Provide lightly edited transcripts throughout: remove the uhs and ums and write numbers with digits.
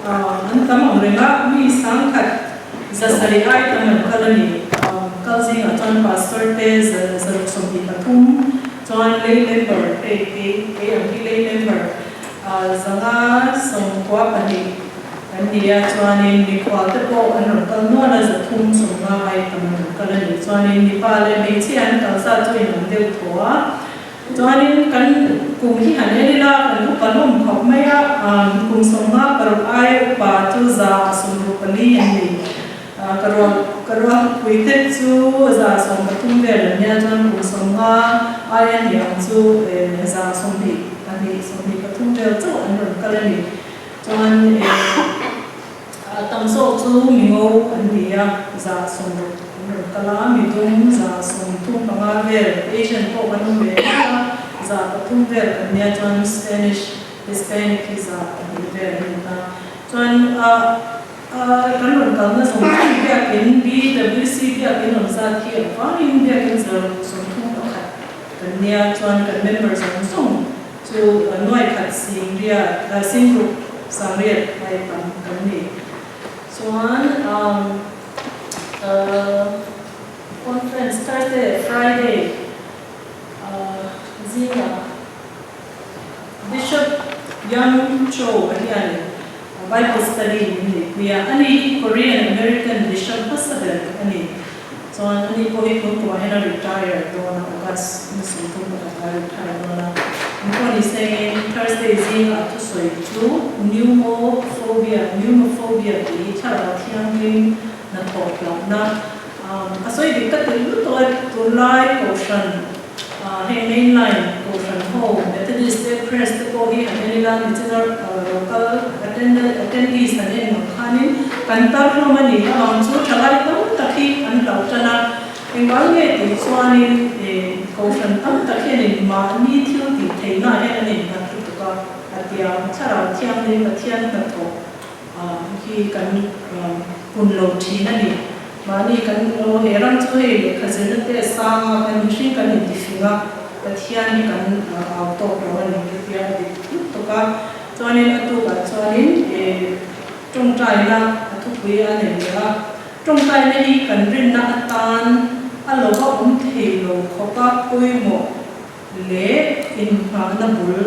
An tam ang reng a, mi 10,000 7 ai tam an kal a ni. Kal zingah chuan Pastor te 123 chuan lay member hei kei kei ang hi lay member 592 kan ni a, chuanin mikhual te pawh an rawn kal nual a, 350 ai tam an rawn kal a ni. Chuanin mipa leh hmeichhia an kal zat chu inang deuh thaw a. Chuanin kan kum hi han en ila, kan upa hlawm khawp mai a, kum 56 ai upa chu 64 an ni. Ka rual ka rualpui te chu 113 vel an nia, chuan kum 50 ai a ni ang chu 22, 23 vel chauh an rawn kal a ni. Chuan tam zawk chu mingo an ni a, 60 an rawn kal a, midum 35 vel, Asian pawh kan awm ve nual a, 300 vel kan nia, chuan Spanish, Hispanic hi 200 vel an ni ta. Chuan kan rawn kalna zawng zawng biakin BWC biakin awm zat hi a vangin biakin 31 kan nia, chuan kan member zawng zawng chu nuaikhat singriat, singruk sangriat ai tam kan ni. Chuan conference Thursday leh Friday zingah Bishop Young Cho a hianin Bible study min neihpui a, ani hi Korean American Bishop hmasa ber a ni. Chuan ani pawh hi tun kumah hian a retire dawn a, August ni 31 a retire dawn a. Engpawh ni sengin Thursday zinga a thusawi chu Pneumophobia, Pneumophobia tih hi thlarau thianghlim hnathawh hlauhna a sawi dik ka ti lutuk a, tunlai kohhran hei mainline kohhran ho Methodist te Press te pawh hi han en ila nichina local attendees han en ang khanin kan tar hlawm a ni avang chu thalai tam tak hi an hlauh tan a, engvang nge tih chuanin kohhran tam tak hianin mahni thil tih theihna ah hian an innghat lutuk a, a tiang thlarau thianghlim Pathian hnathawh hi kan kun lo thin a ni. Mahni kan aw he ram chu hei lehkha zirna te a sang a, kan mihring kan intifing a, Pathian hi kan au tawk lo a ni ka tia a dik lutuk a. Chuanin a tukah chuanin tawngtaina a thupui a nei leh a, tawngtaina hi kan rinna atan a lo va awm thei lo khawpa pawimawh leh inngahna bul,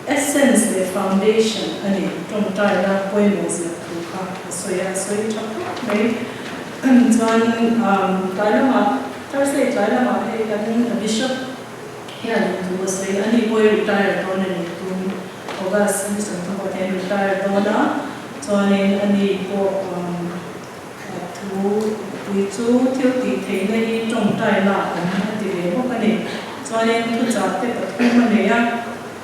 essence leh foundation a ni. Tawngtaina pawimawh zia thu kha a sawi a, a sawi tha khawp mai. Chuan tlai lamah, Thursday tlai lamah hei kan Bishop hian thu a sawi a, ani pawh hi retire dawn a ni tun August ni 30 pawh hian retire dawn a, chuanin ani pawh Thu pui chu thil tih theihna hi tawngtai lak an a ti ve bawk a ni. Chuanin thuchah te pathum a nei a,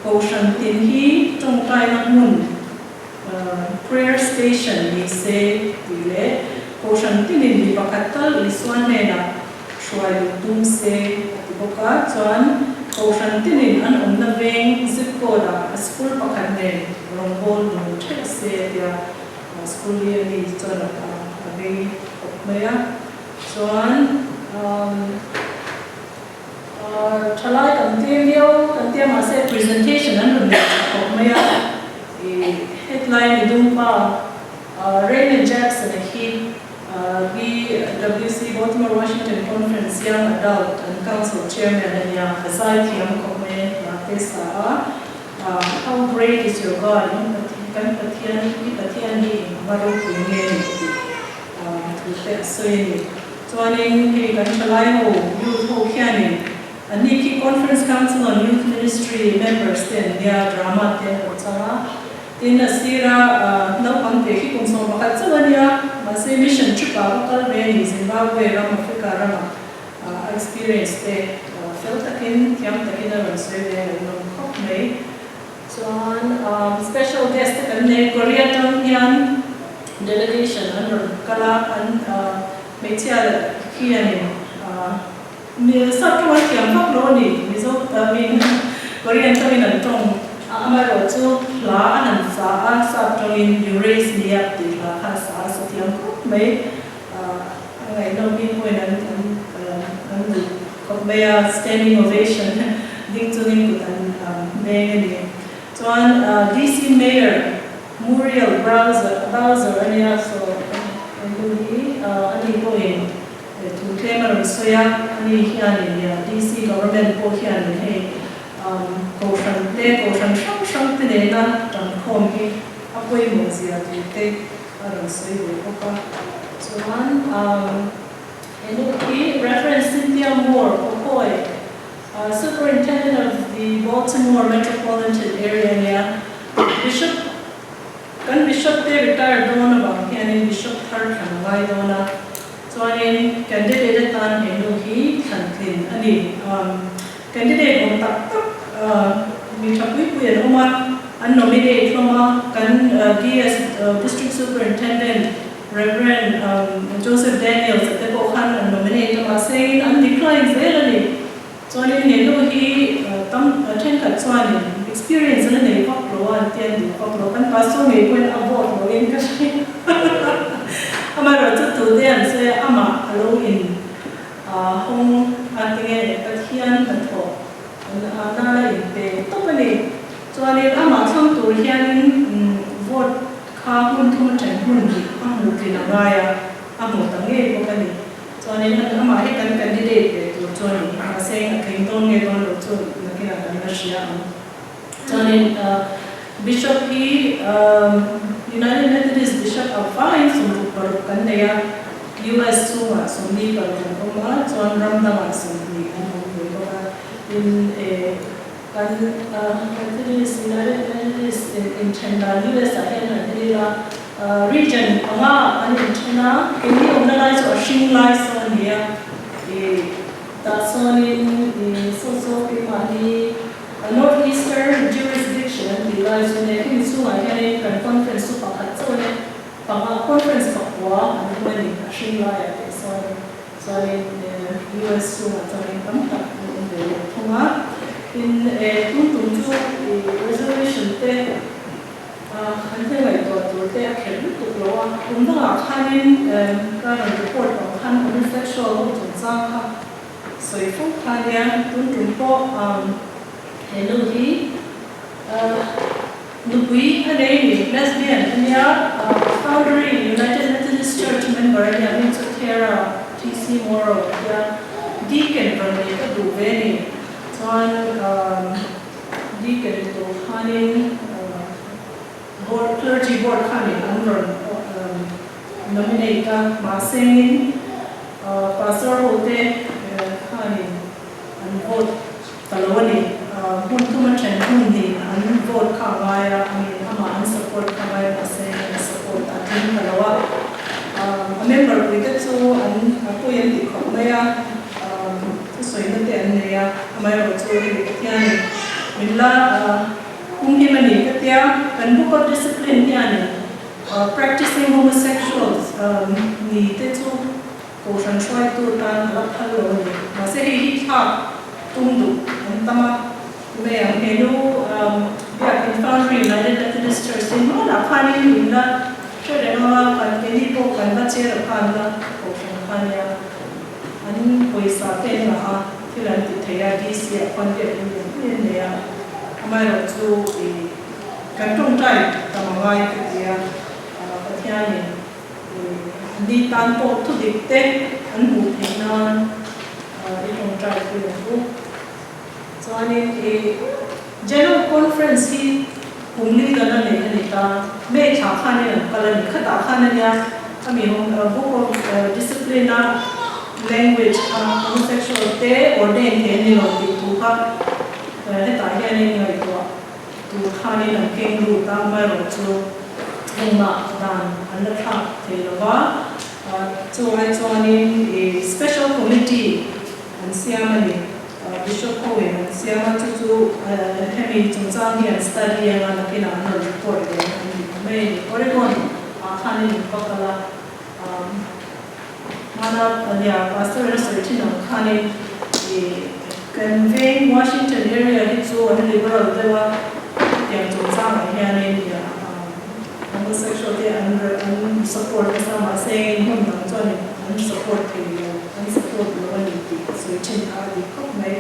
Kohhran tin hi tawngtaina hmun, prayer station, ni se tih leh Kohhran tinin mi pakhat tal Isua hnenah hruai luh tum se a ti bawk a. Chuan Kohhran tinin an awmna veng zip code ah a school pakhat nen rawngbâwl dun ṭheuh se a tia. School hi a ni chuan a vei khawp mai a, chuan thalai kan tir viau kan tia mahse presentation an rawn nei tha khawp mai a, ih hetlai midum pa Raymond Jackson a hi BWC Baltimore Washington Conference Young Adult and Council Chairman a nia, a zai thiam khawp mai a hna te sa a. How great is your God, in kan Pathian, i Pathian hi eng va ropui nge ni tih thu te a sawi a ni. Chuanin hei kan thalai ho, youth ho khianin anni khi Conference Council on Youth Ministry members te an nia, drama te an lo chang a. Tin a sira naupang te khi kum 11 chauh a nia, mahse mission trip ah va kal ve a ni, Zimbabwe ram, Africa ramah. A experience te fel takin, thiam takin a rawn sawi ve ngaih nawm khawp mai. Chuan special guest te kan nei, Korea tang hian delegation an rawn kal a, an hmeichhia hianin sap tawng an thiam vak lo a ni, Mizo I mean Korean tawngin an tawng a, amaherawhchu hla an han sa a, sap tawngin You Raise Me Up tih hla kha a sa a, sa thiam khawp mai. A ngaihnawm hi pawhin an an duh khawp mai a, standing ovation ding chungin kut an beng a ni. Chuan DC Mayor Muriel Bowser Bowser a nia so henu hi ani pawhin thu tlem a rawn sawi a, ani hianin DC government pawh hianin hei kohhran te kohhran hrang hrang te nena tangkhawm hi a pawimawh zia tur te a rawn sawi ve bawk a. Chuan henu hi Reverend Cynthia Moore Okoye Superintendent of the Baltimore Metropolitan Area a nia. Bishop, kan Bishop te retire dawn avang hianin Bishop thar thlan a ngai dawn a, chuanin candidate atan he nu hi thlan tlin a ni. Candidate awm tak tak mi tha pui pui an awm a, an nominate hlawm a, kan DS District Superintendent Rev. Joseph Daniels a te pawh khan an nominate a, mahse in an decline zel a ni. Chuanin he nu hi tam thenkhat chuanin experience an la nei vak lo a, an ti an duh vak lo. Kan pastor ngei pawhin a vote loin ka hria. Amaherawhchu tute an sawi a, amah a lo in hawng a tinge Pathian hnathawh nana inpe tawp a ni. Chuanin amah thlang tur hianin vote kha hmun thum atang hmun hnih a hmuh tlin a ngai a, a hmuh ta ngei bawk a ni. Chuanin amah hi kan candidate ve tur chu a ni. Mahse a tling dawn nge dawn lo chu nakinah kan la hria ang. Chuanin Bishop hi United Methodist Bishop a vaiin 66 kan nei a, US chhungah 46 an awm a, chuan ram dangah 20 an awm ve bawk a. Tin, Kan Methodist, United Methodist inthen dan US ah hian an enil a, region panga an inthen a, keini awmna lai chu a hring lai sawn a ni a, ih tah sawnin ih saw saw keimahni North Eastern Jurisdiction an tih lai chu nia, hemi chhungah hianin kan conference chu pakhat chauh a nia, panga conference pakua an awm a ni a hring laiah teh sawnin. Chuanin US chhungah chuanin tam tak an awm ve leh thung a. Tin, tun tum chu resolution te an thil ngaihtuah tur te a khelh lutuk lo a. Kum dangah khanin ka rawn report ang khan homosexual ho chungchang kha sawi fo kha nia. Tun tum pawh he nu hi nupui a nei ni, lesbian a nia, Foundry United Methodist Church member a nia, hming chu Thera TC Morrow a tia, Deacon rawn nei ka duh ve ni. Chuan Deacon tur khanin Board, Clergy Board khanin an rawn nominate a, mahsengin Pastor ho te khanin an vote ta lo a ni. Hmun thuma then hmun hnih an vote kha a ngai a, I mean amah an support kha a ngai a mahse an support a tling ta lo a. A member pui te chu an pawi an tih khawp mai a, thusawina te an nei a, amaherawhchu hemi Pathianin min la humhim a ni ka tia. Kan book of discipline hianin practicing homosexuals ni te chu Kohhran hruaitu tan a la phal lo a ni. Mahse hei hi thlak tum duh an tam a. Mai ang he nu Biakin Foundry United Methodist Church hi hmanah khanin in la hre reng ang a, kan keini pawh kan la chair a khan la kohhran kha nia an pawisa te an ngah a, thil an ti thei a, DC ah khuan biakin lian pui an nei a, amaherawhchu ih kan tawngtai tam a ngai ka ti a, Pathianin Ni tan pawh thu dik te an hmuh theih nan i tawngtai pui ang u. Chuanin i General Conference hi kum li dan a neih a ni ta. May thla khanin an kal a ni. Khatah khan a nia a mi Book of Discipline a language kha homosexual te ordain thei a ni lo tih thu kha hetah hianin ngaihtuah Tur khanin an keng lut a, amaherawhchu engmah dan an la thlak thei lo va. Chu ai chuanin i Special Committee an siam a ni. Bishop hoin an siam a, chu chu hemi chungchang hi an study anga nakinah an rawn report leh ang an ti ta mai a ni. Oregon ah khanin an va kal a, hmana nia Pastor in a sawi thin ang khanin i kan veng Washington area hi chu an liberal deuh a, hetiang chungchangah hianin i homosexual te an an support nasa mahse engin hmun dang chuan an support thei lo, an support lo a ni tih sawi thin kha a dik khawp mai.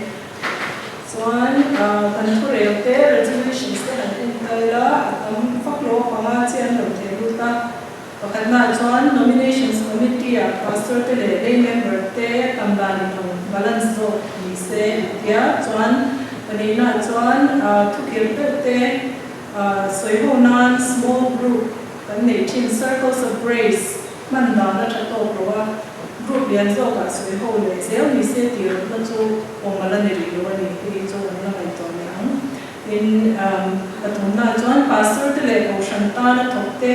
Chuan kan thurel te resolutions te han en ta ila a tam vak lo. lo a, panga chiah an lo theh lut a. Pakhatnaah chuan Nominations Committee-ah Pastor te leh lay member te tam dan inang balance zawk ni se a tia. Chuan pahnihnaah chuan thukir deuh te sawi ho nan small group kan neih thin Circles of Grace hman dan a tha tawk lo a, group lian zawkah sawi ho leh zel ni se tih rawtna chu awm a la ni rih lo a ni. Hei chu an la ngaihtuah leh ang. Tin, pathumna chuan Pastor te leh Kohhran tana thawk te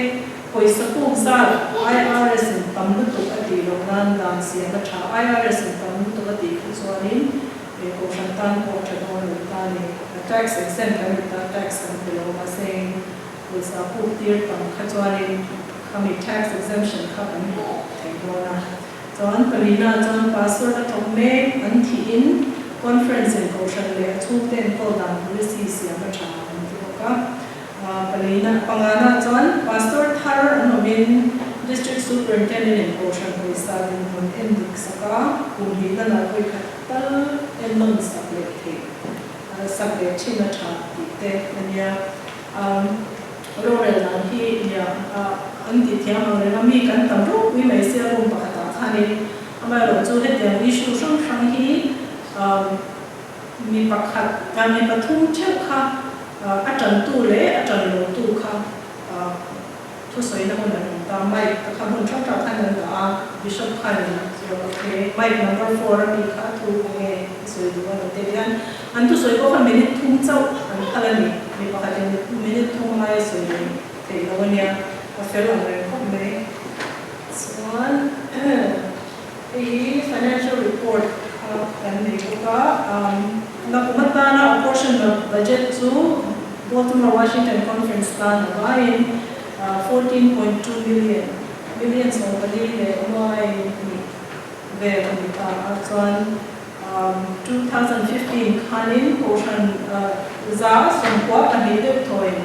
pawisa puk zat IRS in tam lutuk a tih loh nan dan siam a tha. IRS in tam lutuk a tih kha chuanin Kohhran tan pawh a tha dawn lo ta a ni. Tax exempt kan ni ta, tax kan pe lo mahse eng pawisa puk tir tam kha chuanin khami tax exemption kha kan hmu thei dawn a. Chuan palina chuan Pastor a thawk mek an thihin Conference in Kohhran leh a chhungte enkawl dan policy siam a tha an ti bawk a. Palina pangana chuan Pastor thar an awmin District Superintendent in Kohhran pawisa dinhmun en dik sak a, kum hnih lanah vawikhat tal ennawn sak leh theih sak leh thin a tha tih te a nia. Rorel dan hi nia an tih thiam ang reng a, mi kan tam ropui mai sia room pakhatah khanin amaherawh chu hetiang issue hrang hrang hi mi pakhat mi pathum theuh kha a tantu leh a tan lotu kha Thusawina hun an awm ta. Mic te kha hmun hrang hrang khan an dah a, Bishop khanin ok mic number four a mi kha thu eng nge i sawi duh a lo tih hian an thusawi pawh kha minute thum chauh an phal a ni. Mi pakhatin minute thum a ngai a sawi leh theih lo a nia, a fel ang reng khawp mai. Chuan hei hi financial report kha kan nei bawk a, nakum atana apportionment budget chu Baltimore Washington Conference tan a vaiin 14.2 million, million 14 leh nuai hnih vel a ni ta a, chuan 2015 khanin Kohhran 192 deuh thawiin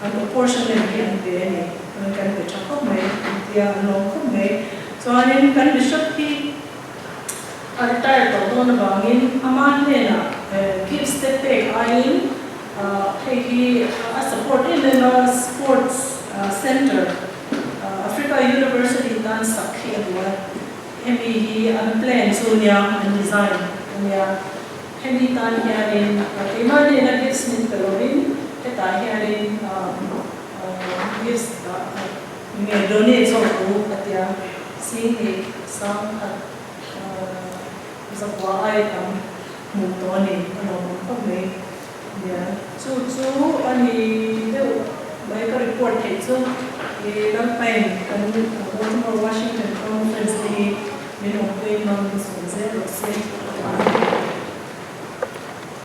an apportionment hi an pe a ni, an kan pe tha khawp mai an tia, an lawm khawp mai. Chuanin kan Bishop hi a retire tawh dawn avangin ama hnenah gifts te pek aiin hei hi a support em em a, sports centre Africa University tan sak hi a duh a, hemi hi an plan chu nia, an design a nia. Hemi tan hianin keimah hnena gifts min pe lovin hetah hianin gifts dah nge donate zawk u a tia Singni sangkhat zakua ai tam hmuh tawh a ni a lawmawm khawp mai nia. Chu chu a ni deuh mai ka report theih chu i Lalpain kan Baltimore Washington Conference te hi min awmpuiin hmang min sawm zel rawh se.